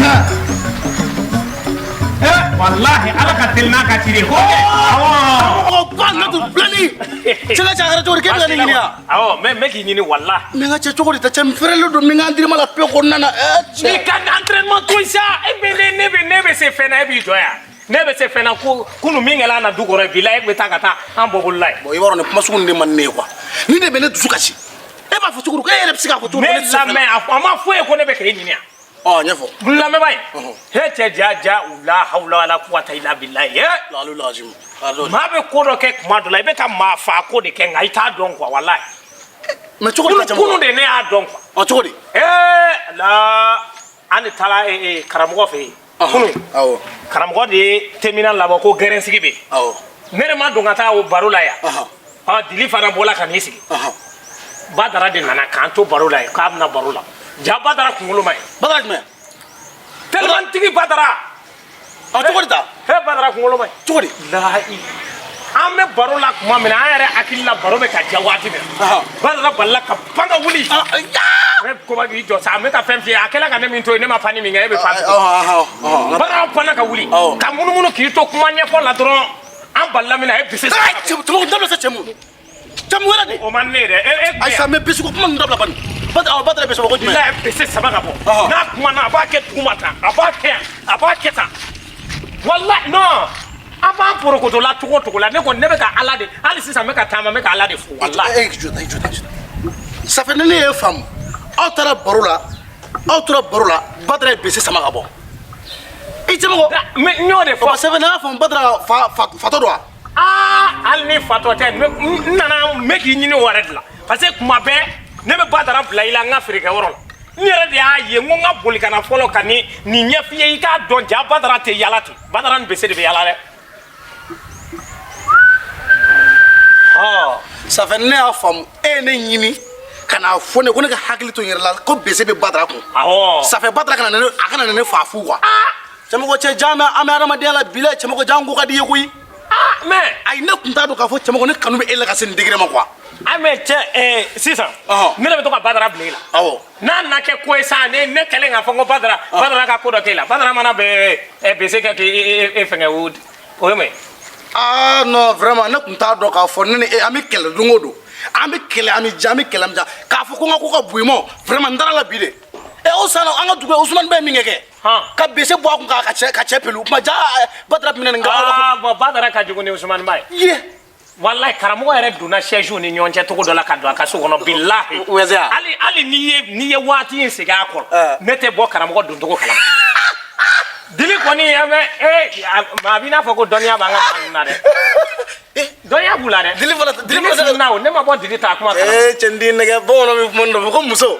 Cɛ. Walahi Ala ka teli n'a ka ci de ko. Awɔ. Ba ne tun filɛ nin. Cɛ ka cɛ a kɛra cogo di k'e bɛ ka ne ɲini wa? Awɔ, n bɛ k'i ɲini walahi. N bɛ n ka cɛ cogo di ta cɛ n fɛrɛlen don n bɛ n ka entraînement la pe kɔnɔna na. Cɛ. N'i ka entraînement to yen sa, e bɛ ne bɛ ne bɛ se fɛn na e b'i jɔ yan. Ne bɛ se fɛn na ko kunun min kɛla an na du kɔrɔ bi la e bɛ taa ka taa an bɔ bolo la yen. Bon i b'a dɔn nin kuma sugu ninnu de man di ne ye quoi. Nin de bɛ ne dusu kasi. E b'a fɔ cogo di ko e yɛrɛ bɛ se k'a fɔ cogo di ko Ne ne tɛ se fɛn na? lamɛn a ma fɔ e ye ko ne bɛ k'e ɲini yan. Ɔ ɲɛfɔ. N lamɛnba ye. He cɛ ja ja u la hawula wala kuwata ila bilayi. Alu lazim. Pardon. Maa bɛ ko dɔ kɛ kuma dɔ la i bɛ ka maa fa ko de kɛ nka i t'a dɔn quoi walayi. Mais cogo di ta cɛ Kunun de ne y'a dɔn quoi. Ɔ cogo di? Ee la an de taara karamɔgɔ fɛ yen. Kunun. Awɔ. Karamɔgɔ de ye temina labɔ ko gɛrɛnsigi bɛ yen. Awɔ. Ne de ma don ka taa o baro la yan. Ɔ Dili fana bɔla ka n'i sigi. Badara de nana k'an to baro la yen k'a bɛna baro la. Ja Badara kunkolo ma ɲi. Badara jumɛn? Telimantigi Badara. Ɔ cogo di ta? He Badara kunkolo ma ɲi. Cogo di? Lahi. An bɛ baro la tuma min na an yɛrɛ hakili la baro bɛ ka diya waati min na. Badara balila ka pan ka wuli. Ne koba k'i jɔ sa n bɛ ka fɛn f'i ye a kɛla ka ne min to yen ne ma panni min kɛ e bɛ pan. Badara panna ka wuli. Ka munumunu k'i to kuma ɲɛfɔ la dɔrɔn an balila min na e bise. Cɛmɔgɔ dabila sa cɛ mun? Cɛ mun wɛrɛ de? O man ne ye dɛ. E Ayi sa n bɛ bese ko kuma ninnu dabila bani. Badara bɛ sɔrɔ ko jumɛn? Bilahi bese sama ka bɔ. N'a kumana a b'a kɛ duguma tan a b'a kɛ yan a b'a kɛ tan. Walahi non. An b'an porokoto la cogo o cogo la ne kɔni ne bɛ ka Ala de hali sisan n bɛ ka taama n bɛ ka Ala de fo walahi. E jɔ ta jɔ ta jɔ ta. Ça fait ni ne ye faamu aw taara baro la aw tora baro la Badara ye bese sama ka bɔ. I cɛmɔgɔ. Mais n y'o de fɔ. Ça fait ne y'a faamu Badara fa fatɔ don wa? Aa hali ni fatɔ tɛ n nana n bɛ k'i ɲini o yɛrɛ de la parce que kuma bɛɛ ne bɛ Badara bila i la n ka feerekɛyɔrɔ la. N yɛrɛ de y'a ye n ko n ka boli ka na fɔlɔ ka nin ɲɛf'i ye i k'a dɔn ja Badara tɛ yala ten Badara ni bese de bɛ yala dɛ. Ɔ ça fait ne y'a faamu e ye ne ɲini ka n'a fɔ ne ko ne ka hakili to n yɛrɛ la ko bese bɛ Badara kun. Awɔ. Ça fait Badara kana ne a kana ne fa fu quoi. Cɛmɔgɔ cɛ jan bɛ an bɛ adamadenya la bi la cɛmɔgɔ jan ko ka di i ye koyi. Mais. Ayi ne tun t'a dɔn k'a fɔ cɛmɔgɔ ne kanu bɛ e la ka se nin degré ma quoi. Ah mais cɛ sisan. Ne de bɛ to ka Badara bila e la. Awɔ. N'a nana kɛ ko ye sa ne kɛlen k'a fɔ n ko Badara Badara ka ko dɔ k'e la Badara mana bɛ bese kɛ k'e fɛngɛ o ye mun ye. Ah non vraiment ne tun t'a dɔn k'a fɔ ne ni e an bɛ kɛlɛ don o don an bɛ kɛlɛ an bɛ ja an bɛ kɛlɛ an bɛ ja k'a fɔ ko n ka ko ka bon i ma vraiment n taara la bi de. Ɛ o san an ka dugu Usumani bɛ ye min kɛ ka bese bɔ a kun ka cɛ pelu kuma ja Badara minɛ nin kan. Ah bon Badara ka jugu ni Usumani ba ye. Ye. Walahi karamɔgɔ yɛrɛ donna chaise ni ɲɔgɔn cɛ cogo dɔ la ka don a ka so kɔnɔ bilahi. Hali n'i ye waati in segin a kɔrɔ ne tɛ bɔ karamɔgɔ doncogo kalama. Dili kɔni an bɛ a b'i n'a fɔ ko dɔnniya b'an ka maa ninnu na dɛ. Dɔnniya b'u la dɛ. Dili fana dili fana na o ne ma bɔ dili ta kuma kalama. Cɛ n den nɛgɛ bamananw bɛ kuma dɔ fɔ ko muso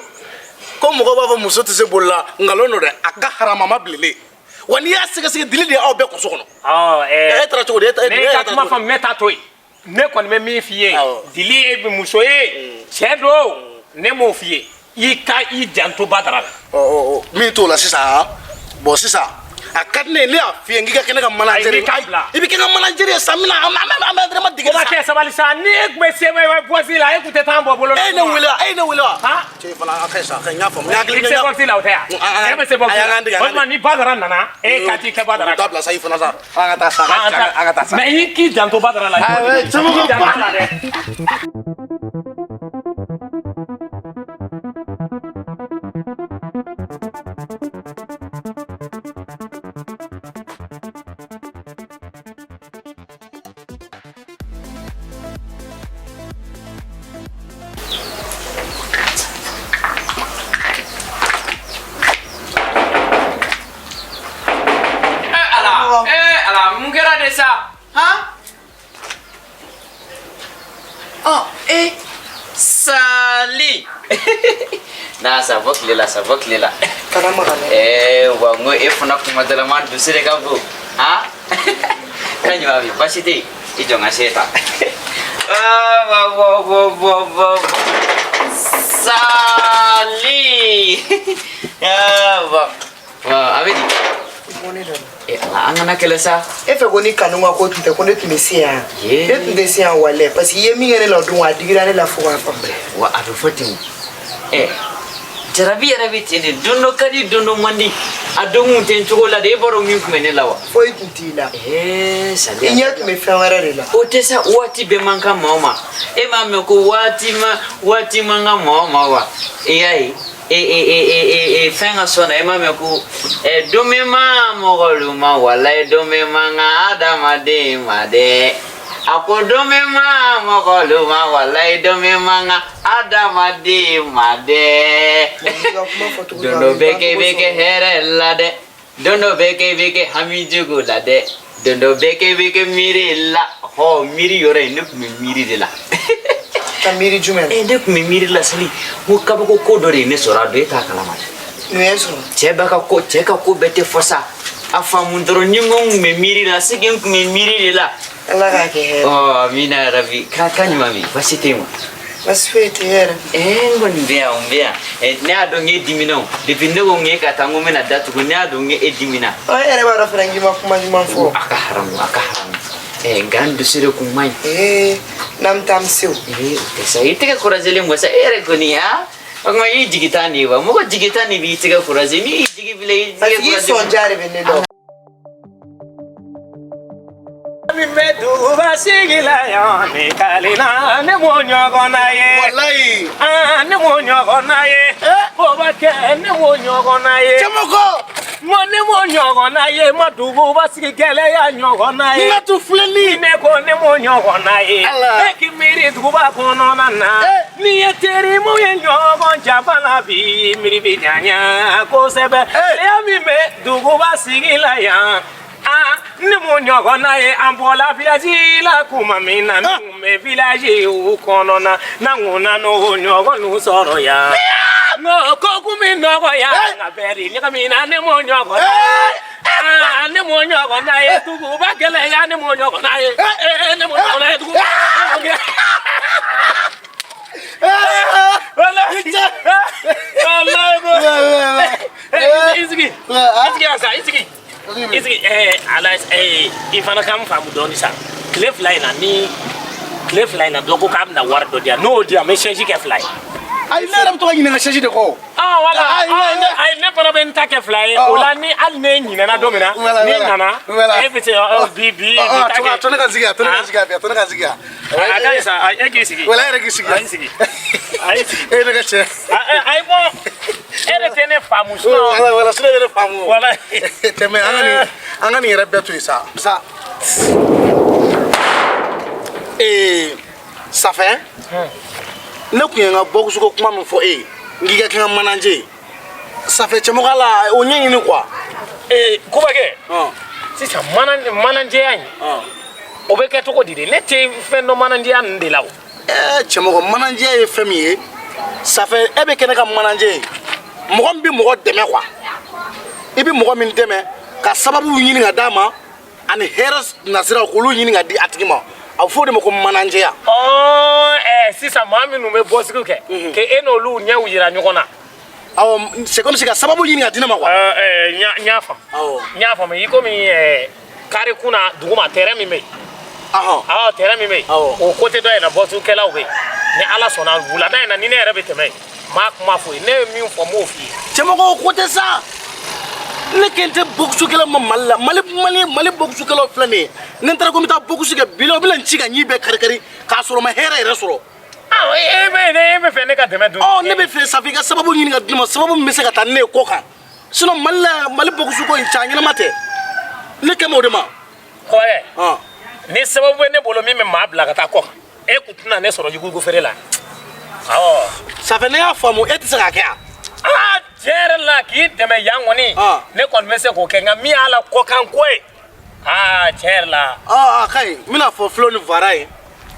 ko mɔgɔw b'a fɔ muso tɛ se boli la nkalon don dɛ a ka haramama bilenlen wa n'i y'a sɛgɛsɛgɛ dili de y'aw bɛɛ kun so kɔnɔ. Ɔ e taara cogo di e ne ka kuma faamu ne t'a to yen. Ne kɔni bɛ min f'i ye dili ye muso ye cɛ don ne m'o f'i ye i ka i janto Badara la. Ɔ min t'o la sisan bon sisan a ka di ne ye ne y'a f'i ye n k'i ka kɛ ne ka manager ye i bɛ kɛ n ka manager ye sa n bɛna an bɛ entraînement dege sa. Kɛ sabali sa ni e tun bɛ se bɔsi la e tun tɛ taa an bɔ bolo la. E ye ne wele wa e ye ne wele wa. Cɛ fana a ka ɲi sa a ka ɲi n y'a faamu. I bɛ se bɔsi la o tɛ yan. E bɛ se bɔsi la o tuma ni Badara nana e ka t'i kɛ Badara. Dabila sa i fana sa an ka taa sa an ka taa sa. Mais i k'i janto Badara la. Ayi cɛmɔgɔ ba la dɛ. Ala, mun kɛra de sa? Han? Ɔ, e Sali. Na ça va tile la, ça va tile la. Kana maga dɛ. Wa n ko e fana kuma dɔ la ma dusu de ka bon. Han? Ka ɲuman bi baasi tɛ yen. I jɔ n ka se ta. Ah, wa wa wa wa wa. Sali. Ah, wa. Wa, a bɛ di? Ala an kana kɛlɛ sa. E fɛ ko ni kanu ka ko tun tɛ ko ne tun bɛ se yan. Ne tun tɛ se yan walayi parce que i ye min kɛ ne la o don a digira ne la fo k'a faamu. Wa a bɛ fɔ ten o. Jarabi yɛrɛ bɛ ten de, don dɔ ka di, don dɔ man di. A don kun tɛ n cogo la de, e b'a dɔn min tun bɛ ne la wa? Foyi tun t'i la. Ee, I Saliya. ɲɛ tun bɛ fɛn wɛrɛ de la. O tɛ sa, waati bɛɛ man kan maa ma. E m'a mɛn ko waati man kan maa ma wa? I y'a ye, e e e e e e fɛn ka sɔn na, e m'a mɛn ko ɛ don bɛ ma mɔgɔlu ma, walayi don bɛ man kan adamaden ma dɛ. A ko don bɛ ma mɔgɔlu ma, walayi don bɛ man kan adamaden ma dɛ. I ka kuma fɔcogo Don dɔ bɛ kɛ i bɛ kɛ hɛrɛ la dɛ, don dɔ bɛ kɛ i bɛ kɛ hami jugu la dɛ, don dɔ bɛ kɛ i bɛ kɛ miiri la. Hɔ, miiri yɔrɔ in, ne tun bɛ miiri de la. Ka miiri jumɛn na? E, ne tun bɛ miiri la, Sali, n ko kabako ko dɔ de ye ne sɔrɔ a don, e t'a kalama dɛ. Mun ye sɔrɔ? Cɛ b'a ka ko, cɛ ka ko bɛɛ tɛ fɔ sa, a faamu dɔrɔn. Ni n ko n tun bɛ miiri la, c'est que n tun bɛ miiri de la. Ala k'a kɛ hɛrɛ. Ɔ, amina yarabi. Ka ɲuman min, baasi tɛ yen wa? Baasi foyi tɛ yɛrɛ. Ee, n kɔni bɛ yan, n bɛ yan. Ne y'a dɔn k'e dimina o. Depuis ne ko k'e ka taa, n ko n bɛna datugu, ne y'a dɔn k'e dimina. Ɔ, e yɛrɛ b'a dɔn fana k'i ma kuma ɲuman fɔ. A ka haramu, a ka haramu. Nka n dusu de kun man ɲi. Ee, n'an bɛ taa, an bɛ se o. Ee, o tɛ sa, i tɛgɛ kɔrɔselen bɔ sa, e yɛrɛ kɔni, ha, o tuma i jigi taa nin ye wa? Mɔgɔ jigi taa nin b'i tɛgɛ kɔrɔse, n'i y'i jigi bilen, i Parce tɛgɛ que i kɔrɔse. sɔnja de bɛ ne dɔn. Min bɛ duguba sigi la yan, ne kalina, ne m'o ɲɔgɔnna ye. Walayi. Aa, ne m'o ɲɔgɔnna ye. Koba kɛ, ne m'o ɲɔgɔnna ye. Cɛmɔgɔ. N ko ne m'o ɲɔgɔnna ye, ma duguba sigi gɛlɛya ɲɔgɔnna ye. N ka tu filɛli. Ne ko ne m'o ɲɔgɔnna ye. Ala. E k'i miiri duguba kɔnɔna na. N'i ye terimu ye ɲɔgɔn janfa la bi, miiri bi janya kosɛbɛ. Gɛlɛya min bɛ duguba sigi la yan. Aa, ne m'o ɲɔgɔnna ye. An bɔla village la kuma min na, minnu bɛ village kɔnɔ na, n'an kun nan'o ɲɔgɔnw sɔrɔ yan. N ko ko kun bɛ nɔgɔya, nka bɛɛ de ɲagamina. Ne m'o ɲɔgɔnna ye. Aa, ne m'o ɲɔgɔnna ye duguba gɛlɛya, ne m'o ɲɔgɔnna ye. Ee, ne m'o ɲɔgɔnna ye duguba. Walayi, walayi ko. I sigi, i sigi yan sa, i sigi. I sigi, ala, i fana ka n faamu dɔɔni sa. Tile 2 in na, ni tile 2 in na, dɔ ko k'a bɛna wari dɔ di yan, n'o di yan, n bɛ chaise kɛ 2 ye. Ayi, ne yɛrɛ bɛ to ka ɲinɛ n ka chaise de kɔ. Ah, wala. Ayi, ayi, ne fana bɛ n ta kɛ 2 ye. O la, ni hali ne ɲinɛna don min na, Wala, ni wala. nana, Wala. e bɛ se bi bi bi ta A kɛ. to ne ka sigi yan, a to ne ka sigi yan bi, a to ne ka sigi yan. A ka ɲi sa, e k'i sigi. Wala, e yɛrɛ k'i sigi. A y'i sigi, a y'i sigi. E ne ka cɛ. Ayi, bɔn, e de tɛ ne faamu sinon. Wala, wala, sinon e yɛrɛ faamu. Wala. Tɛmɛ, an ka nin yɛrɛ bɛɛ to yen sa. Sa. Ee, Safɛ. Ne kun ye n ka bɔkusuko kuma min fɔ e ye, n k'i ka kɛ n ka manager ye. Safɛ, cɛmɔgɔ la, o ɲɛɲini quoi. Ee, Kubakɛ, sisan mana manajɛya in, o bɛ kɛ cogo di de? Ne tɛ fɛn dɔn manajɛya ninnu de la o. Ɛɛ, cɛmɔgɔ, manager ye fɛn min ye, Safɛ, e bɛ kɛ ne ka manager ye. Mɔgɔ min bɛ mɔgɔ dɛmɛ quoi. I bɛ mɔgɔ min dɛmɛ ka sababu ɲini ka d'a ma, ani hɛrɛ nasiraw, k'olu ɲini ka di a tigi ma. A bɛ fɔ o de ma ko manajɛya. Ɔ, ɛ, sisan maa minnu bɛ bɔsigiw kɛ, k'e n'olu ɲɛw yira ɲɔgɔn na. Awɔ, c'est comme si ka sababu ɲini ka di ne ma quoi. Ɛ ɛ, n y'a faamu. Awɔ. N y'a faamu, i komi kari kunna duguma terrain min bɛ yen. Awɔ, terrain min bɛ yen. Awɔ. O côté dɔ in na, bɔsigikɛlaw bɛ yen. Ni Ala sɔnna, wulada in na, ni ne yɛrɛ bɛ tɛmɛ yen, n b'a kuma f'u ye. Ne ye min fɔ, n b'o f'i ye. Cɛmɔgɔ, o ko tɛ sa. Ne kelen tɛ bɔkusukɛlaw ma Mali la. Mali bɔkusukɛlaw filɛ nin ye, ni n taara ko n bɛ taa bɔkusu kɛ bi la, u bɛna n ci ka ɲi bɛɛ kari kari k'a sɔrɔ n ma hɛrɛ yɛrɛ sɔrɔ. Ah, e bɛ fɛ ne ka dɛmɛ dun. Ɔ, ne bɛ fɛ, Safi, i ka sababu ɲini ka di ne ma, sababu min bɛ se ka taa ne ye kɔ kan. Sinon Mali la, Mali bɔkusuko in, ca ɲɛnama tɛ. Ne kɛ m'o de ma. Kɔrɛ, ni sababu bɛ ne bolo min bɛ maa bila ka taa kɔ kan, e kun tɛna ne sɔrɔ yugujugu feere la. Awɔ. Safi, ne y'a faamu, e tɛ se k'a kɛ yan. Aa, tiɲɛ yɛrɛ la, k'i dɛmɛ yan kɔni, ne kɔni bɛ se k'o kɛ, nka min y'a la kɔkan ko ye, aa, tiɲɛ yɛrɛ la. Aa, a ka ɲi. N bɛna fɔ Filo ni Vara ye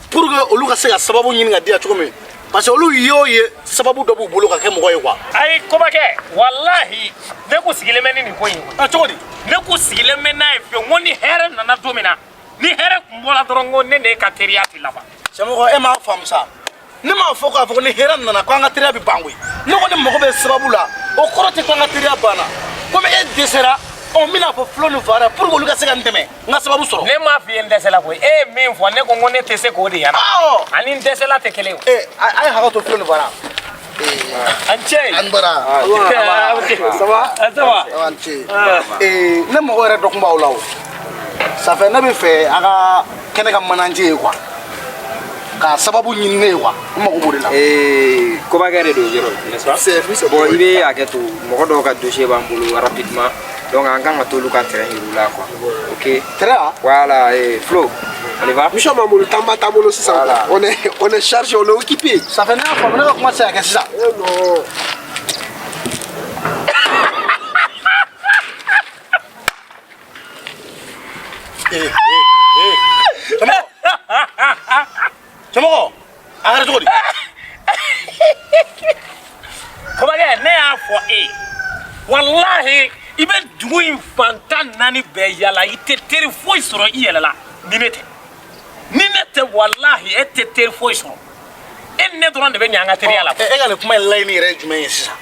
pour que olu ka se ka sababu ɲini ka di yan cogo min, parce que olu ye o ye, sababu dɔ b'u bolo ka kɛ mɔgɔ ye quoi. Ayi, Kobakɛ, walahi, ne kun sigilen bɛ ni nin ko in ye. A cogo di? Ne kun sigilen bɛ n'a ye fiyewu, n ko ni hɛrɛ nana don min na, ni hɛrɛ kun bɔra dɔrɔn, n ko ne n'e ka teriya tɛ laban. Cɛmɔgɔ, e m'a faamu sa. Ne m'a fɔ k'a fɔ ko ni hɛrɛ nana ko an ka teriya bɛ ban koyi. Ne ko ne mago bɛ sababu la, o kɔrɔ tɛ ko an ka teriya banna. Komi e dɛsɛra, ɔ, n bɛna fɔ Filo ni Vara pour que olu ka se ka n dɛmɛ n ka sababu sɔrɔ. Ne m'a f'i ye n dɛsɛla koyi. E ye min fɔ, ne ko n ko ne tɛ se k'o de ɲɛna. Awɔ. Ani n dɛsɛla tɛ kelen ye. Ee, a ye hakɛ to, Filo ni Vara. An cɛ. An bara. Ça va? Ça va. Ça va, an ce. Ne mɔgɔ yɛrɛ dɔ kun b'aw la o. Ça fait ne bɛ fɛ a ka kɛnɛ ka manager ye quoi. K'a sababu ɲini ne ye quoi. N mago b'o de la. Kobakɛ de don yɔrɔ, n'est-ce pas? C'est lui, c'est Bon, i bɛ hakɛ to, mɔgɔ dɔw ka dossier b'an bolo rapidement. Donc an kan ka t'olu ka terrain yir'u la quoi. Ok. Terrain? Voilà, Flo, on y va? Mission b'an bolo, temps b'a t'an bolo sisan. Voilà. On est chargé, on est occupé. Ça fait ne y'a faamu, ne ka kuma tɛ se ka kɛ sisan. Eh non. Cɛmɔgɔ. Cɛmɔgɔ, a kɛra cogo di? Kobakɛ, ne y'a fɔ e ye, walahi, i bɛ dugu in fan 14 bɛɛ yala, i tɛ teri foyi sɔrɔ i yɛrɛ la ni ne tɛ. Ni ne tɛ, walahi, e tɛ teri foyi sɔrɔ. E ni ne dɔrɔn de bɛ ɲɛ an ka teriya la. E ka nin kuma in laɲini yɛrɛ ye jumɛn ye sisan?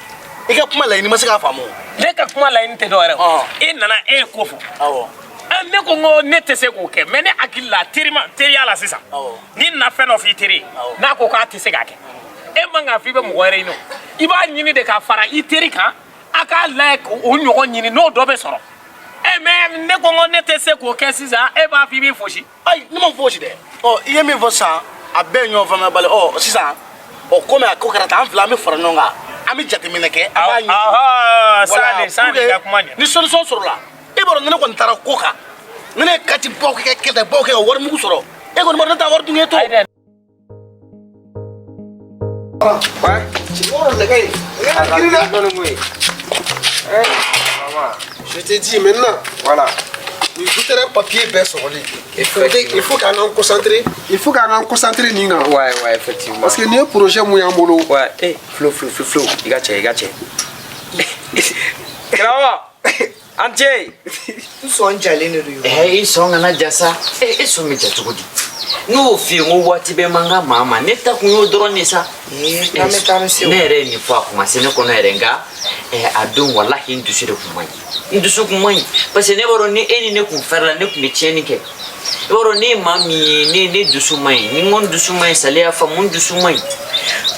I ka kuma laɲini ma se k'a faamu. Ne ka kuma laɲini tɛ dɔwɛrɛ Ɔn. ye. E nana, e ye ko fɔ. Awɔ. Ne ko n ko ne tɛ se k'o kɛ, mais ne hakili la teriya la sisan. Awɔ. N'i nana fɛn dɔ f'i teri ye, Awɔ. n'a ko k'a tɛ se k'a kɛ, e man k'a fɔ i bɛ mɔgɔ wɛrɛ ɲini o. I b'a ɲini de ka fara i teri kan, a k'a lajɛ k'o ɲɔgɔn ɲini n'o dɔ bɛ sɔrɔ. Mais ne ko n ko ne tɛ se k'o kɛ sisan, e b'a fɔ i b'i fosi. Ayi, ne ma fosi dɛ. Ɔ, i ye min fɔ sisan, a bɛɛ ye ɲɔgɔn faamuya bali. Ɔ, sisan, ɔ, komi a ko kɛra tan, an fila an bɛ fara ɲɔgɔn kan, an bɛ jateminɛ kɛ, an b'a ɲini. Ɔhɔ, Voilà, sani sani pour que ka kuma ɲɛ. Ni solution sɔrɔla, e b'a dɔn ne kɔni taara ko kan, ne ye kati baw kɛ, kɛtɛ baw kɛ ka wari mugu sɔrɔ. E kɔni b'a dɔn ne taa wari dun ye to. Ayi dɛ. Ouais. Yɔrɔ nɛgɛ in, nɛgɛ ka girin dɛ. Dɔɔni koyi. Eh, maman. Je t'ai dit maintenant, Voilà. nin terrain papier bɛɛ sɔrɔli. Il faut k'an k'an concentrer. Il faut k'an k'an concentrer nin kan. Ouais, effectivement. Parce que nin ye projet mun y'an bolo. Ouais, eh, Flo, Flo, Flo, Flo, i ka cɛ, i ka cɛ. Karamɔgɔ, an cɛ. N sɔn jalen de don. I sɔn kana ja sa. E sɔn bɛ ja cogo di? Ne y'o f'i ye n ko waati bɛɛ man kan maa ma, ne ta kun y'o dɔrɔn de sa. N'an bɛ taa, an bɛ se o. Ne yɛrɛ ye nin fɔ, a kun ma se ne kɔnɔ yɛrɛ, nka a don, walahi, n dusu de kun man ɲi, n dusu kun man ɲi, parce que ne b'a dɔn ni e ni ne kun fɛrɛ la, ne kun bɛ tiɲɛni kɛ. I b'a dɔn ne ye maa min ye, ne dusu man ɲi. Ni n ko n dusu man ɲi, Sali y'a faamu, n dusu man ɲi.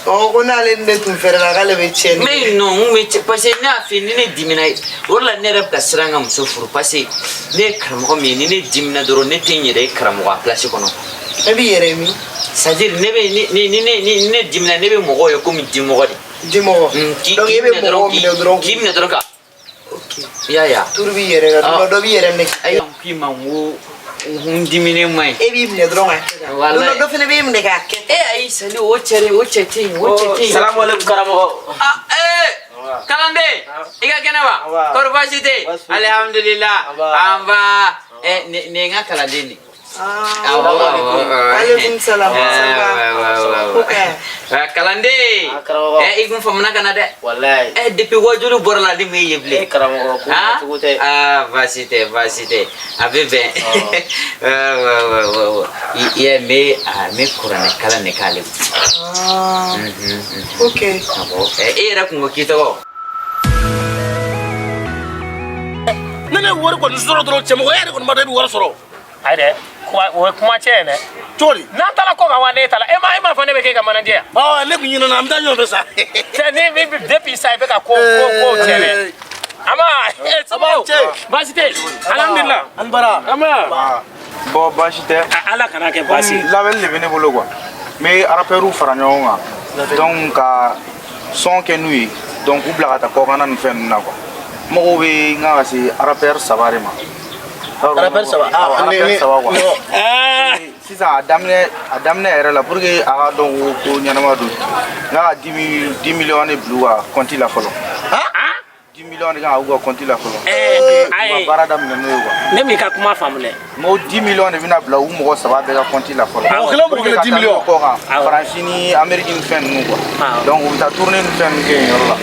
Ɔ, ko n'ale ni ne tun fɛrɛ la, k'ale bɛ tiɲɛni kɛ. Mais non, n bɛ parce que ne y'a f'i ye, ni ne dimina, o de la ne yɛrɛ bɛ ka siran ka muso furu, parce que ne ye karamɔgɔ min ye, ni ne dimina dɔrɔn, ne tɛ n yɛrɛ ye karamɔgɔ a place kɔnɔ. E b'i yɛrɛ min? C'est à dire ne bɛ ni ne dimina, ne bɛ mɔgɔw ye komi dimɔgɔ de. Dimɔgɔ. Donc e bɛ mɔgɔw minɛ dɔrɔn. K'i minɛ dɔrɔn ka. Ok. I y'a ye wa? Turu b'i yɛrɛ kan, Ah. dɔ b'i yɛrɛ minɛ k'i Ayi, n k'i ma n ko n diminen man ɲi. E b'i minɛ dɔrɔn k'a kɛ tan. Walayi. Don dɔ, dɔ fana b'e minɛ k'a kɛ. E ayi, Sali, o cɛ de, o cɛ tɛ yen, o cɛ tɛ yen. Salamu alaikum, karamɔgɔ. Ah, kalanden, i ka kɛnɛ wa? Kɔri baasi tɛ yen? Alihamudulila. An ba. Nin ye n ka kalanden de ye. Ah, Awɔ, awɔ. Aleykum salam. Ça va? Ouais. Ok. Kalanden. Ah, karamɔgɔ. I kun famana ka na dɛ. Walayi. Depuis wajulu bɔra la, ne m'e ye bilen. Karamɔgɔ, ko Ah? cogo tɛ. Ah, baasi tɛ, baasi tɛ. A bɛ bɛn. Ouais, ouais, ouais, ouais, ouais. I ye n bɛ n bɛ kuranɛ kalan de k'ale kun. Ah, ok. Awɔ. E yɛrɛ kun ko k'i tɔgɔ? Ne ye wari kɔni sɔrɔ dɔrɔn, cɛmɔgɔ, e yɛrɛ kɔni b'a dɔn e bɛ wari sɔrɔ. Ayi dɛ, o ye kuma cɛ ye dɛ. Cogo di? N'an taara kɔ kan wa, ne ta la, e ma fɔ ne bɛ k'e ka manager ya? Ɔ, ne kun ɲinɛna, an bɛ taa ɲɔgɔn fɛ sa. Cɛ, ni depuis sa i bɛ ka ko cɛ dɛ. Ama, somɔgɔw? Cɛ. Baasi tɛ yen. Alhamdulilah. An bara. Ama. Bon, baasi tɛ. Ala kana kɛ baasi ye. Labɛnni de bɛ ne bolo quoi. N bɛ rappeurs fara ɲɔgɔn kan. Donc ka son kɛ n'u ye. Donc k'u bila ka taa kɔkanna ni fɛn ninnu na quoi. Mɔgɔw bɛ n kan ka se rappeur saba de ma. Rappeur saba? Awɔ, Ah, rappeur saba quoi. Ah, Sisan a daminɛ yɛrɛ la, pour que a ka dɔn ko ɲɛnama don, n kan ka 10 millions de bila u ka compte la fɔlɔ. 10 millions de kan ka k'u ka compte la fɔlɔ. U ka Ayi. baara daminɛ n'o ye quoi. Ne m'i ka kuma faamu dɛ. N ko 10 millions de bɛna bila u mɔgɔ saba bɛɛ ka compte la fɔlɔ. Mɔgɔ kelen o mɔgɔ kelen 10 millions. Kɔ kan. Awɔ. Faransi ni Amérique ni fɛn ninnu quoi. Awɔ. Donc u bɛ taa tournée ni fɛn ninnu kɛ yen yɔrɔ la.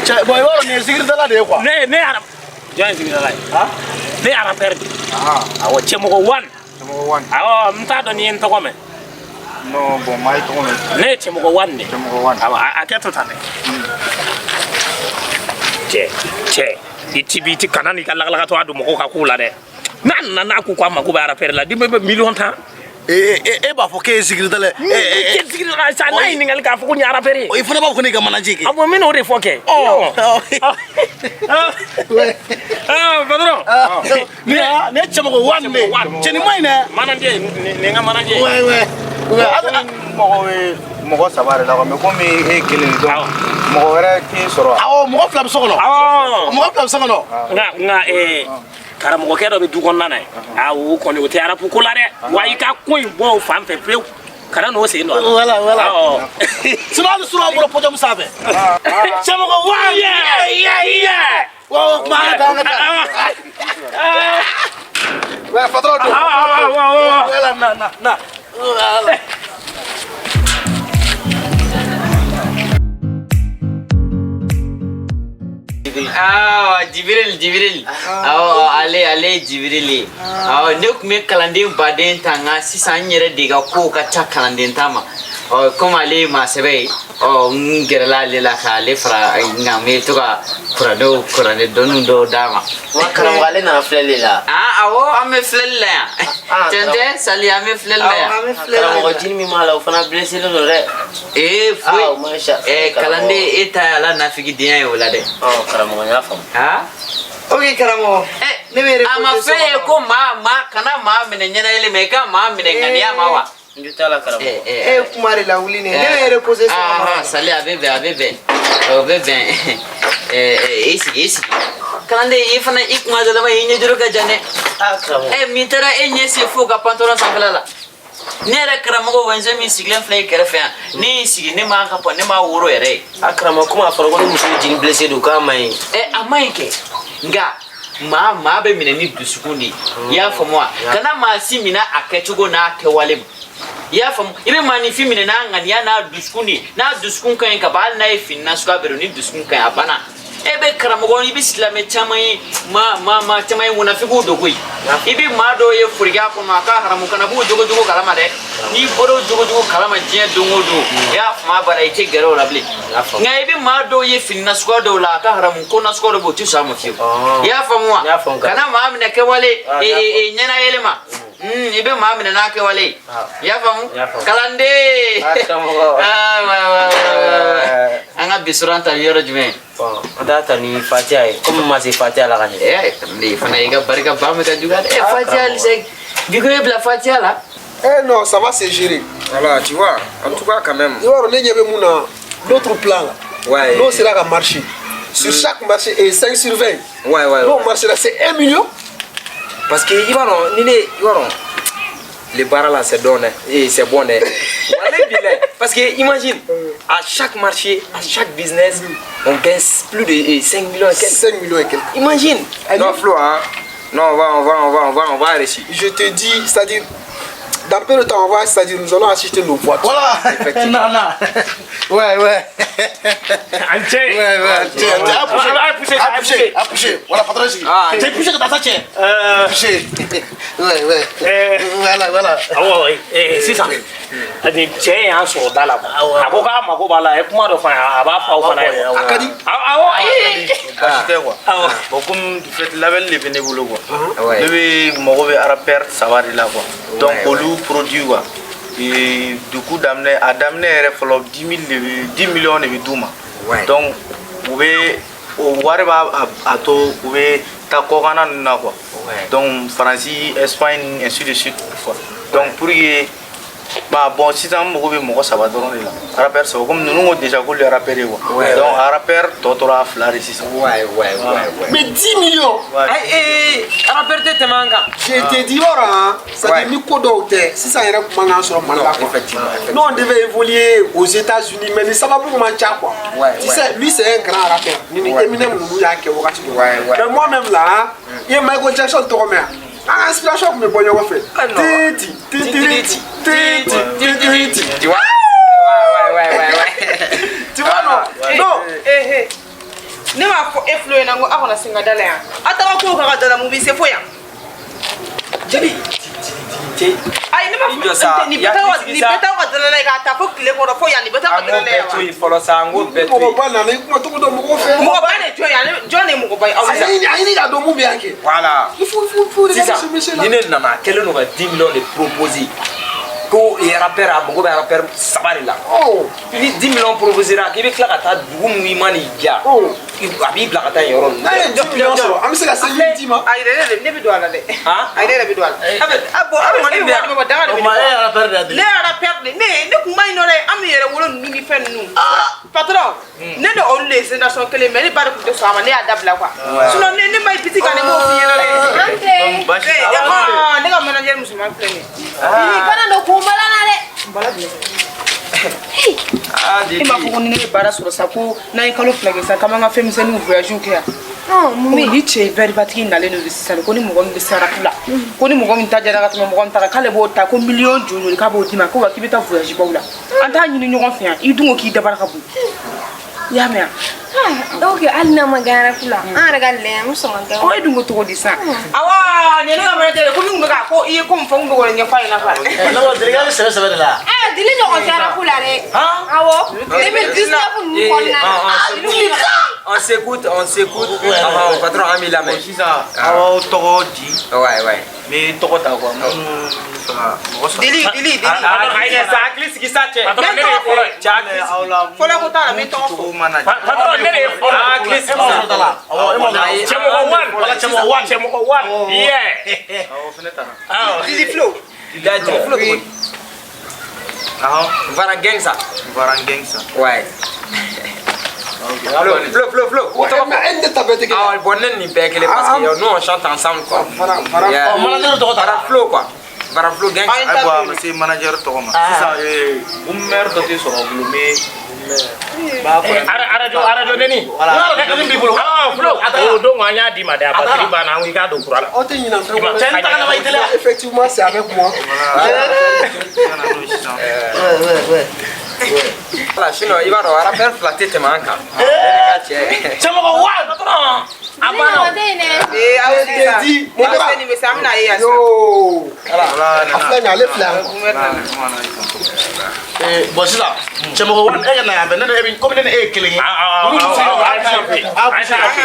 Cɛ, bon, i b'a dɔn nin ye zikiridala de ye quoi. Ne jɔn ye sigidala ye? Ne ye rappeur de ye. Ah, Awɔ, cɛmɔgɔ one. cɛmɔgɔ one. Awɔ, n t'a dɔn n'i ye n tɔgɔ mɛn. Non, bon, maa ye tɔgɔ mɛn. Ne ye cɛmɔgɔ one de ye. Cɛmɔgɔ one. Awɔ, a kɛ to tan dɛ. Cɛ, cɛ, i ti bi i ti kana n'i ka lagalakatɔ a don mɔgɔw ka kow la dɛ. N'a nana n'a ko k'a mako bɛ rappeur la, di bɛ miliyɔn 10. E b'a fɔ k'e ye zikiridala ye. E zikiridala sa n'a ye ɲininkali k'a fɔ ko nin ye rappeur ye. I fana b'a fɔ ko ne ka manager kɛ. Awɔ n bɛna o de fɔ kɛ. Patron. Nin ye cɛmɔgɔ wa nin de ye. Cɛnin ma ɲi dɛ. Manager nin ka manager. Ouais ouais. Mɔgɔ bɛ mɔgɔ saba de la quoi, mais komi e ye kelen ye donc mɔgɔ wɛrɛ t'i sɔrɔ. Awɔ mɔgɔ fila bɛ so kɔnɔ. Awɔ. Mɔgɔ fila bɛ so kɔnɔ. Nka karamɔgɔkɛ dɔ bɛ du kɔnɔna na yen. Awɔ o kɔni o tɛ rap ko la dɛ. Wa i ka ko in bɔ o fan fɛ pewu. Kana n'o sen don a la. Voilà voilà. Awɔ. Sinon hali surɔ an bɔra podium sanfɛ. Cɛmɔgɔ wa. Yeah yeah yeah. Wa o kuma an ka taa an ka taa. Ouais patron don. Awɔ. Voilà na na na. Voilà. Awa Jibril. Awɔ ale ye Jibril ye. Awɔ ne tun bɛ kalanden baden ta nka sisan n yɛrɛ de ka kow ka ca kalanden ta ma. Ɔ komi ale ye maa sɛbɛ ye, ɔ n gɛrɛla ale la k'ale fara nka n bɛ to ka kuranɛ dɔnniw dɔw d'a ma. Wa karamɔgɔ ale nana filɛli la. Awɔ an bɛ filɛli la yan. Tiɲɛ tɛ Sali an bɛ filɛli la yan. Karamɔgɔ jini min b'a la o fana blessé don dɛ. Ee foyi. Kalanden e ta ye ala nafigidenya ye o la dɛ. Karamɔgɔ n y'a faamu. Ok karamɔgɔ. Ne bɛ A ma fɛn ye ko maa kana maa minɛ ɲɛnayɛlɛ ma i ka maa minɛ ŋaniya ma wa. N jo t'a la karamɔgɔ. E ye kuma de lawuli ne ye. Ne bɛ reposer so kɔnɔ. Sali a bɛ bɛn o bɛ bɛn. I sigi. Kalanden i fana i kuma dɔ la ma i ɲɛjuru ka jan dɛ. Karamɔgɔ. Min taara e ɲɛ se fo ka pantalon sanfɛla la. Ne yɛrɛ karamɔgɔ wɛnzɛn min sigilen filɛ i kɛrɛfɛ yan ne y'i sigi ne m'a ka ne m'a woro yɛrɛ ye. Karamɔgɔ komi a fɔra ko ni muso ye jini blessé don k'a man ɲi. A man ɲi kɛ nka maa bɛ minɛ ni dusukun de ye. I y'a faamu wa? Kana maa si minɛ a kɛcogo n'a kɛwale ma. I y'a faamu i bɛ maaninfin minɛ n'a ŋaniya n'a dusukun de ye n'a dusukun ka ɲi ka ban hali n'a ye fini nasuguya bɛɛ don ni dusukun ka ɲi a banna. E bɛ karamɔgɔ i bɛ silamɛ caman ye maa caman ye munafigiw don koyi. I bɛ maa dɔw ye forikiya kɔnɔ a ka haramu kana b'o jogojugu kalama dɛ. N'i bɔra o jogojugu kalama diɲɛ don o don i y'a faamu a bara i tɛ gɛrɛ o la bilen. Nka i bɛ maa dɔw ye fini nasuguya dɔw la a ka haramu ko nasuguya dɔw bɛ yen o tɛ sɔn a ma fiyewu. I y'a faamu wa? Kana maa minɛ kɛwale ɲɛnayɛlɛ ma. I bɛ maa minɛ n'a kɛwale ye. I y'a faamu? Kalanden. An ka bi suran ta ni yɔrɔ jumɛn? An t'a ta ni Fatiha ye komi n ma se Fatiha la ka ɲɛ. Kalanden fana i ka barika ba min ka juguya dɛ. Fatiha halisa bi ko e bila Fatiha la. Non, ça va se gérer. Voilà, tu vois, en tout cas quand même. I b'a dɔn ne ɲɛ bɛ mun na l'autre plan là. Ouais. N'o sera ka marcher. Sur chaque marché et 5 sur 20. Ouais. N'o marché là c'est 1 million. Parce que i b'a dɔn ni ne i b'a dɔn le baara là c'est bon et c'est bon dɛ. Parce que imagine à chaque marché, à chaque business, on gagne plus de 5 millions et quelques. 5 millions et quelques. Imagine. Non Flo hein. Non, on va réussir. Je te dis, c'est-à-dire dans peu de temps, on va, c'est-à-dire nous allons acheter nos voitures. Voilà. Effectivement. Non. Ouais. Ouais. À pousser. Voilà, patron. J'ai poussé que t'as ça, tiens. Poussé. Ouais. Voilà. Awɔ sisan nin cɛ in y'an sɔrɔ da la a ko k'a mako b'a la a ye kuma dɔ fɔ an ye a b'a fɔ aw fana ye. A ka di. Awɔ. Baasi tɛ quoi. Bon comme du fait label de bɛ ne bolo quoi. Ne bɛ mago bɛ rappeur saba de la quoi. Donc olu produit quoi. Et du coup daminɛ a daminɛ yɛrɛ fɔlɔ 10 millions de bɛ d'u ma. Donc u bɛ o wari b'a a to u bɛ taa kɔkanna ninnu na quoi. Donc Faransi, Espagne ainsi de suite quoi. Donc pour que bah bon sisan n mago bɛ mɔgɔ saba dɔrɔn de la rappeur saba komi ninnu ko déjà k'olu ye rappeur ye quoi. Donc rappeur tɔ tora fila de sisan. Ouais. Mais 10 millions. Ayi rappeur tɛ tɛmɛ an kan. Je te dis yɔrɔ hein, c'est-à-dire ni ko dɔw tɛ sisan yɛrɛ kuma k'an sɔrɔ Mali la quoi. Effectivement. Nous on devait évoluer aux États-Unis mais ni sababu man ca quoi. Tu sais lui c'est un grand rappeur. Ni Eminem ninnu y'a kɛ wagati dɔ. Mais moi-même là hein, i ye Michael Jackson tɔgɔ mɛn yan. An ka inspiration tun bɛ bɔ ɲɔgɔn fɛ. Titi titi titi titi. Tu vois? Ouais. Tu vois non? Non. Ne m'a fɔ e Flo ɲɛna ko aw kana se n ka da la yan. A taara kow k'a ka da la mun b'i se fo yan. Jeli. Ayi ne ma fɔ nin bɛɛ t'aw ka da la k'a ta fo tile kɔrɔ fo yan nin bɛɛ t'aw ka da la yan. An k'o bɛɛ to yen fɔlɔ sa an k'o bɛɛ to yen. Mɔgɔba nana i kuma cogo dɔn mɔgɔw fɛ. Mɔgɔba de jɔn ye jɔn de ye mɔgɔba ye aw A ɲini k'a dɔn mun bɛ yan kɛ. Voilà. Il faut regarder ce monsieur Sisan là. ni ne nana a kɛlen don ka 10 millions de proposer. Ko rappeur a mago bɛ rappeur saba de la. Ni 10 millions proposera k'i bɛ tila ka taa dugu min i ma n'i diya, a b'i bila ka taa yen yɔrɔ ninnu. N'a ye 10 millions sɔrɔ, an bɛ se ka seli d'i ma. Ayi dɛ, ne bɛ don a la dɛ. Ayi, ne yɛrɛ bɛ don a la. A bɔn, a kɔni bɛ yan. Danga de bɛ O ma e ye rappeur de ye? Ne ye rappeur de, ne kun ma ɲi nɔ dɛ, an bɛ yɛrɛ wolo ninnu ni fɛn ninnu. Patron, ne ni olu de ye génération kelen, mais ne ba de tun tɛ sɔn a ma, ne y'a dabila quoi. Sinon ne ma ɲi biti kan, ne m'o f'i ɲɛna dɛ. Baasi t'a la. Ne ka manager musoman filɛ nin ye. Kana don kun bala na dɛ. Bala jumɛn? E m'a fɔ ko ni ne ye baara sɔrɔ sa, ko n'an ye kalo 2 kɛ sa, k'an b'an ka fɛn misɛnninw voyage kɛ yan. Mun bɛ Ni cɛ ye veribatigi nalen don sisan, ko ni mɔgɔ min bɛ se rap la, ko ni mɔgɔ min ta jara ka tɛmɛ mɔgɔ min ta kan, k'ale b'o ta, ko miliyɔn joli joli k'a b'o d'i ma, ko wa k'i bɛ taa voyage baw la. An t'a ɲini ɲɔgɔn fɛ yan, i dun ko k'i dabara ka bon, i y'a mɛn wa? Ok, hali n'a ma gɛn rap la, an yɛrɛ ka lɛ, an bɛ sɔn ka kɛ. Ɔ, e dun ko cogo di sisan? Awa, nin ye ne ka manager ye, ko min tun bɛ ka ko i ye ko min fɔ, n kun bɛ k'o de ɲɛfɔ a ɲɛna quoi. Ne ko Deli bɛ sɛbɛ sɛbɛ de la. Ɛ, Dili ɲɔgɔn tɛ rap la dɛ. Awɔ, 2019 ninnu kɔnɔna na. On s'écoute, on s'écoute. Ah, patron, an b'i lamɛn. Sisan aw b'aw tɔgɔ di. Ouais. N bɛ tɔgɔ ta quoi, minnu bɛ fɛ ka mɔgɔ sɔrɔ. Dili, Dili, Dili. Ayi dɛ, sa hakili sigi sa cɛ. Patron, ne de ye fɔlɔ ye. Cɛ hakili sigi. Aw la. Fɔlɔ ko t'a la, n bɛ tɔgɔ fɔ. Cogo mana diya. Patron, ne de ye fɔlɔ ye. Hakili sigi sa. Awɔ, e ma Cɛmɔgɔ one. Wala cɛmɔgɔ one. Cɛmɔgɔ one. Yeah. Awɔ, fɛnɛ ta na. Awɔ. Dili Flo. Da Dili Flo cogo di? Ahɔn. Varan gang sa. Varan gang sa. Ouais. Flo, Flo, Flo, Flo. Ouais, mais e ni ne ta bɛɛ tɛ kelen. Ah, bon, ne ni bɛɛ kelen parce que nous on chante ensemble quoi. Varan, Varan. Yeah. Ɔ, manager tɔgɔ ta la. Varan Flo quoi. Varan Flo gang. Ayiwa, a ma se manager tɔgɔ ma. Sisan boomer dɔ tɛ sɔrɔ aw bolo, n bɛ b'a fɔ. Arajo, arajo neni. Voilà. Arajo b'i bolo. Ah, Flo. O don an y'a d'i ma dɛ, a batiri banna, an ko i k'a don kura la. Aw tɛ ɲinɛ fɛn kɔ dɛ. Cɛ, n taga laban i teliya. Effectivement, c'est avec moi. Voilà. Ka na n'o ye sisan. Voilà, sinon i b'a dɔn rappeur fila tɛ tɛmɛ an kan. Ne ni ka cɛ. Cɛmɔgɔ one. A Dili banna. ɲɔgɔn tɛ yen dɛ. Ee, aw sisan. Di, mon An bɛ grand. se nin bɛ se, an bɛna ye yan sisan. Yo. Voilà, A filɛ nin ye, ale filɛ yan. Boomer nana. Bon, sisan cɛmɔgɔ one, e ka na yan fɛ, ne ni e bɛ komi ne ni e ye kelen ye. Ah, ah, ah, ah, ah, ah, ah,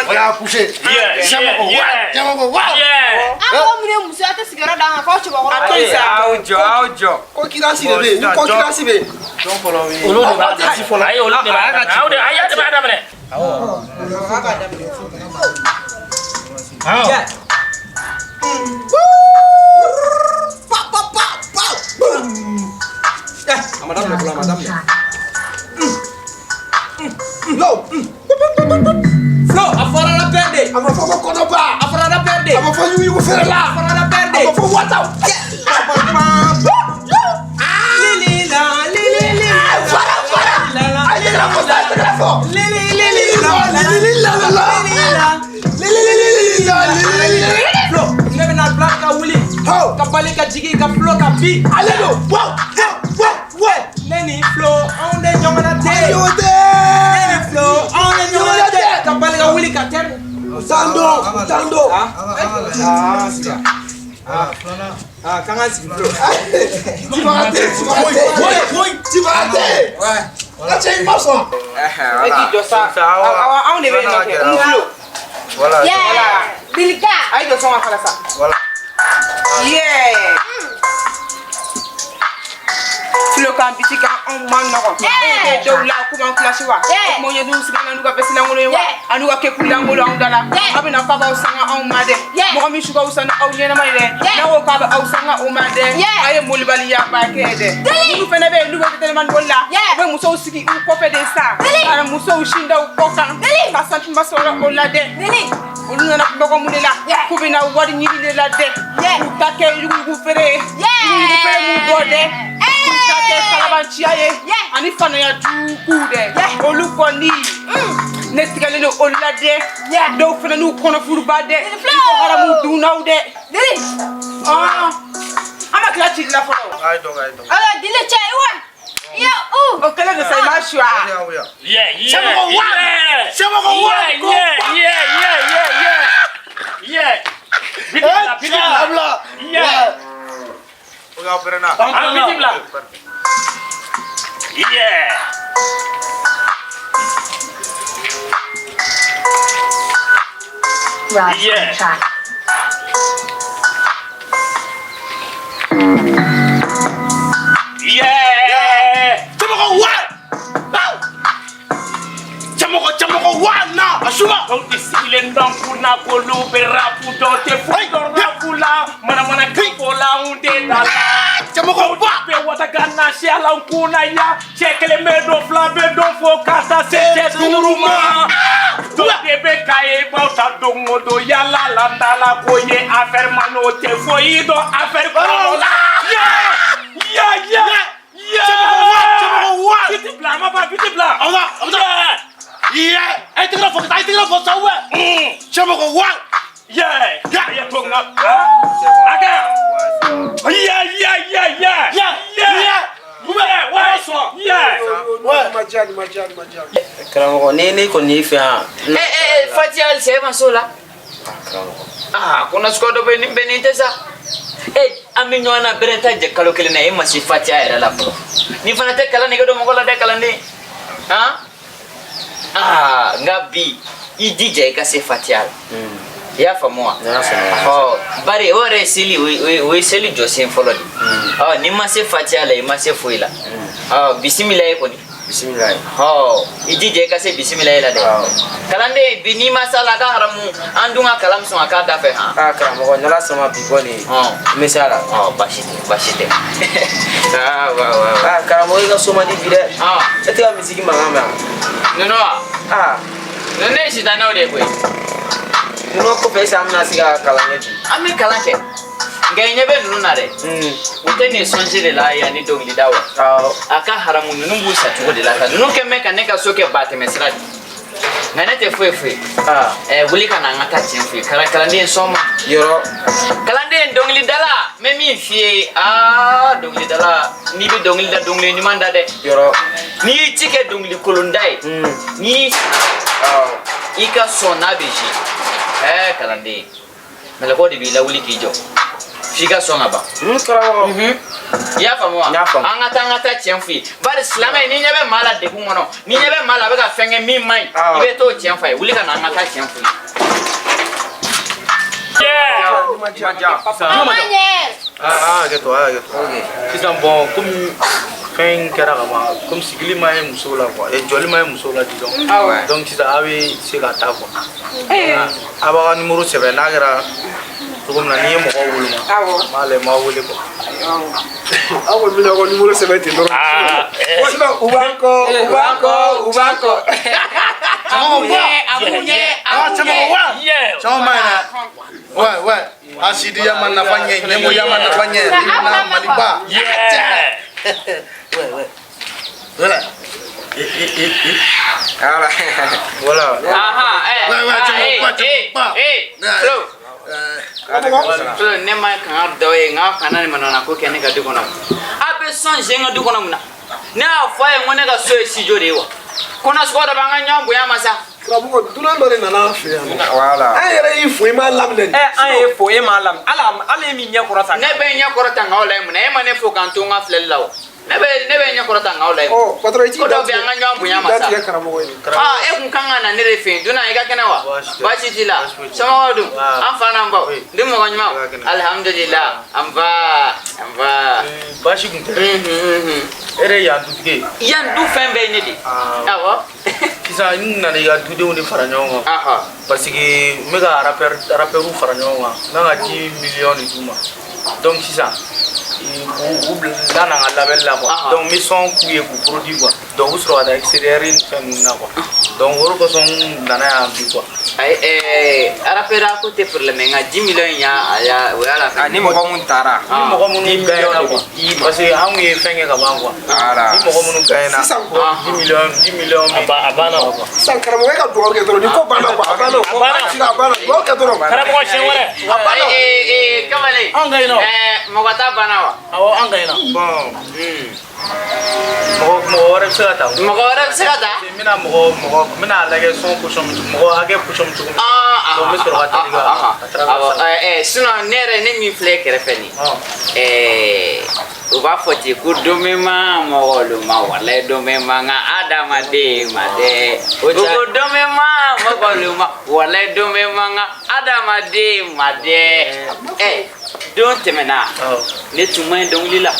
O y'a couché. Yeah, Cɛmɔgɔ one. yeah. Cɛmɔgɔ one. Yeah. An mɔgɔ minnu ye muso ye, a tɛ sigiyɔrɔ d'an ma f'aw cɛbakɔrɔ. A to yen sa. Aw jɔ, aw jɔ. Concurrence de bɛ yen, ni concurrence bɛ yen. Jɔn fɔlɔ bɛ Olu de b'a ci fɔlɔ. Ayi, olu de b'a daminɛ. Aw de, ayi, aw de b'a daminɛ. A b'a daminɛ. Cɛ. Pa pa pa pa. Boum. Eh, a ma daminɛ fɔlɔ, a ma daminɛ. Lo. Flo, a fɔra rappeur de. A ma fɔ ko kɔnɔba. A fɔra rappeur de. A ma fɔ yuguyugu feerela. A fɔra rappeur de. A ma fɔ wataw. Lili la, lili lili. Fara fara. A ye tɛgɛrɛ fɔ sa, a ye tɛgɛrɛ fɔ. Lili lili la, Lili la la la. lili la. Lili lili lili la lili lili. Flo, ne bɛna bila ka wuli. Ho. Ka bali ka jigin ka Flo ka bi. Ale don. Wow wow wow wow. Ne ni Flo, anw de ɲɔgɔnna tɛ. Ɲɔgɔn tɛ. Ne ni Flo, anw de ɲɔgɔnna tɛ. Ka bali ka wuli ka tɛri. Tando tando. Ah, sisan. Ah, k'an ka sigi Flo. Tu vas rater, tu vas rater. Tu vas rater. Ouais. La cɛ i ma sɔn. E k'i jɔ sa. Awɔ, anw de bɛ yen nɔ kɛ. Umu Flo. Voilà. Yeah. Dilika. A ye jɔ sɔn ka fana sa. Voilà. Yeah. Flo kan biti kan, anw man nɔgɔn. E bɛ dɔw la k'u b'an kilasi wa? O kuma ɲɛ n'u sigilen n'u ka veste lankolon ye wa? An'u ka kepu lankolon anw da la. Aw bɛna f'a b'aw sanga anw ma dɛ. Mɔgɔ min su ka wusa ni aw ɲɛnama ye dɛ. N'a ko k'a bɛ aw sanga o ma dɛ. A ye molibaliya ba kɛ dɛ. Minnu fana bɛ yen n'u bɛ telimani boli la. U bɛ musow sigi u kɔfɛ de sa. Ka musow sin da u kɔ kan. Ka sentiment sɔrɔ o la dɛ. Olu nana bamakɔ mun de la? K'u bɛna wari ɲini de la dɛ. K'u ta kɛ yuguyugu feere ye. Yuguyugu feere mun bɔ dɛ. K'u ta kɛ kalabanciya ye. Ani fanaya juguw dɛ. Olu kɔni, ne tigɛlen don olu la dɛ. Dɔw fana n'u kɔnɔfuruba dɛ. I ko haramu dunnaw dɛ. Ah, an ma tila cili la fɔlɔ. A ye dɔ kɛ, a ye dɔ kɛ. Awa, Dili cɛ, wa. Ya, u. O kɛlen don sa, i m'a su wa? Yeah, yeah. Cɛmɔgɔ one. Yeah. Cɛmɔgɔ one. Yeah, yeah, yeah, yeah, yeah. Yeah. Biti bila, biti bila. Abila. Yeah. Ok, aw pɛrɛnna. Ah, biti bila. Yeah. Yeah. Yeah. Cɛmɔgɔ wa. Cɛmɔgɔ cɛmɔgɔ wa na a suma. Dɔw tɛ sigilen dɔn kunna k'olu bɛ rapu dɔw tɛ foyi dɔn rapu la manamana kan fɔ la anw tɛ da la. Cɛmɔgɔ wa. Bɛ wataga na siya la n kunna ya cɛ kelen bɛ dɔn fila bɛ dɔn fo ka taa se cɛ duuru ma. Dɔw de bɛ kaye baw ta don o don yala la n da la ko ye affaire ma n'o tɛ foyi dɔn affaire kɔrɔ la. Ya ya ya. Cɛmɔgɔ wa cɛmɔgɔ wa. Biti bila a ma ban biti bila. A bɛ taa a bɛ taa. Yeah. A ye tɛgɛrɛ fɔ ka taa a ye tɛgɛrɛ fɔ sa wɛ. Cɛmɔgɔ wa. Yeah. Yeah. To n ka. A kɛ. Yeah yeah yeah yeah. Yeah. Yeah. Yeah. Ouais. Yeah. Ouais. Ma diya, ma diya, ma diya. Karamɔgɔ ni ne kɔni y'i fɛ yan. Eh eh Fatiha halisa e ma s'o la. Karamɔgɔ. Ah ko nasuguya dɔ bɛ yen nin bɛɛ nin tɛ sa. E an bɛ ɲɔgɔn na bɛrɛ ta jɛ kalo kelen na e ma se Fatiha yɛrɛ la fɔlɔ. Nin fana tɛ kalan nege don mɔgɔ la dɛ kalanden. Han? Ah nka bi i jija i ka se Fatiha la. I y'a faamu wa? N y'a faamu. Ɔ bari o yɛrɛ ye seli o ye seli jɔsen fɔlɔ de. Ɔ n'i ma se Fatiha la i ma se foyi la. Ɔ bisimila ye kɔni. Bisimilayi. Ɔ i jija i ka se bisimilayi la dɛ. Awɔ. Kalanden bi n'i ma s'a la a ka haramu an dun ka kalan sɔn a k'a da fɛ han. Aa karamɔgɔ n'Ala sɔnna bi kɔni n bɛ s'a la. Ɔ baasi tɛ baasi tɛ. Aa wa wa wa. Aa karamɔgɔ i ka so man di bi dɛ. E tɛ ka misigi mankan mɛn wa? Ninnu wa? Aa. Ninnu ye sitanɛw de ye koyi. Ninnu kɔfɛ est-ce que an bɛna se ka kalan kɛ bi? An bɛ kalan kɛ. Nka i ɲɛ bɛ ninnu na dɛ. U tɛ nin sɔnsi de la yan ni dɔnkilida wa? Awɔ. A ka haramu ninnu b'u sa cogo de la ka ninnu kɛ mɛ ka ne ka so kɛ batɛmɛ sira de. Nka ne tɛ foyi foyi. Ɛ wuli ka na an ka taa tiɲɛ f'i ye. Kalanden sɔn ma. Yɔrɔ. Kalanden dɔnkilidala n bɛ min f'i ye aa dɔnkilidala n'i bɛ dɔnkili da dɔnkili ɲuman da dɛ. Yɔrɔ. N'i y'i ci kɛ dɔnkili kolonda ye. N'i i ka sɔn n'a bɛ zi. Ɛɛ kalanden mɛlɛkɛw de b'i lawuli k'i jɔ f'i ka sɔn ka ban. Karamɔgɔ. I y'a faamu wa? N y'a faamu. An ka taa an ka taa tiɲɛ f'i ye. Bari silamɛ n'i ɲɛ bɛ maa la degun kɔnɔ n'i ɲɛ bɛ maa la a bɛ ka fɛn kɛ min man ɲi i bɛ t'o tiɲɛ f'a ye wuli ka na an ka taa tiɲɛ f'u ye. Ah, hakɛ to, hakɛ to. Sisan bon, komi fɛn in kɛra ka ban, komi sigili ma ye muso la quoi, jɔli ma ye muso la disons. Ah ouais. Donc sisan a bɛ se ka taa quoi. A b'a ka numéro sɛbɛn n'a kɛra cogo min na n'i ye mɔgɔw woloma. Awɔ. N b'a lajɛ n b'a wele quoi. Aw kɔni bɛna ka numéro sɛbɛn ten dɔrɔn. Sinon u b'an kɔ, u b'an kɔ, u b'an kɔ. Cɛmɔgɔ wa. Ah cɛmɔgɔ wa. Cɛmɔgɔ ma ɲi dɛ. Ouais ouais. Asidiya ma nafa ɲɛ ɲɛmɔgɔya ma nafa ɲɛ. Limina Maliba. Yeah. Ouais ouais. Voilà. Voilà. Voilà. Aha, eh. Ouais, ouais, ah, cɛmɔgɔ ba, eh, cɛmɔgɔ ba. eh, Flo. Flo, ne ma kangari da aw ye nka kana nin manamana ko kɛ ne ka du kɔnɔ. A bɛ sɔn sen ka du kɔnɔ mun na? Ne y'a fɔ a ye n ko ne ka so ye studio de ye wa? Ko nasuguya dɔ b'an ka ɲɔgɔn bonya ma sa. Karamɔgɔ dunan dɔ de nana an fɛ yan nɔ. Voilà. An yɛrɛ y'i fo i m'a laminɛ nin. Ɛ an ye fo e m'a laminɛ hali e min ɲɛ kɔrɔ ta. Ne bɛ n ɲɛ kɔrɔ ta k'aw lajɛ mun na? E ma ne fo k'an to n ka filɛli la wa? Ne bɛ n ɲɛ kɔrɔ ta k'aw lajɛ. Ɔ patron i t'i Ko da dɔw bɛ yen, an ka ɲɔgɔn bonya ma da sa. tigɛ karamɔgɔ ye. Ah, e kun kan ka na ne de fɛ yen dunan i ka kɛnɛ wa? Baasi t'i la. Somɔgɔw dun? An fa n'an baw. Dun mɔgɔ ɲumanw? Alihamudulila. An ba an ba. Baasi kun tɛ. E de ye yan dutigi ye. Yan du fɛn bɛɛ ye ne de ye. Awɔ. Sisan n nana i ka dudenw de fara ɲɔgɔn kan. Parce que n bɛ ka rappeur fara ɲɔgɔn kan. N kan ka 10 millions de d'u ma. Donc sisan u bila na n ka label la quoi. Donc n bɛ son k'u ye k'u produit quoi. Donc u bɛ sɔrɔ ka taa extérieur ni fɛn ninnu na quoi. Donc o de kosɔn n nana yan bi quoi. Ayi rappeur ko tɛ problème ye nka 10 millions in y'a a y'a o y'a la fɛn. Ni mɔgɔ mun taara. Ni mɔgɔ minnu gagnera quoi. Parce que anw ye fɛn kɛ ka ban quoi. Voilà. Ni mɔgɔ minnu gagnera. Sisan quoi. 10 millions 10 millions. A banna o. Sisan karamɔgɔ e ka dugawu kɛ dɔrɔn ni ko banna quoi a banna o. A banna. Sisan a banna dugawu kɛ dɔrɔn. Karamɔgɔ siɲɛ wɛrɛ. A banna. Kamalen. Anw gagnera. Mɔgɔ ta banna wa? Awɔ an gagnera. Bon. Mɔgɔ wɛrɛ bɛ se ka ta. Mɔgɔ wɛrɛ bɛ se ka ta? N bɛna mɔgɔ n bɛna lajɛ son position bɛ cogo mɔgɔ hakɛ position bɛ cogo min. Donc n bɛ sɔrɔ ka taa i ka a travers. Awɔ sinon ne yɛrɛ ne min filɛ kɛrɛfɛ nin. U b'a fɔ ten ko don bɛ ma mɔgɔ lu ma walayi don bɛ ma nka adamaden ma dɛ. U ko don bɛ ma mɔgɔ lu ma walayi don bɛ ma nka adamaden ma dɛ. Don tɛmɛna ne tun ma ɲi dɔnkili la.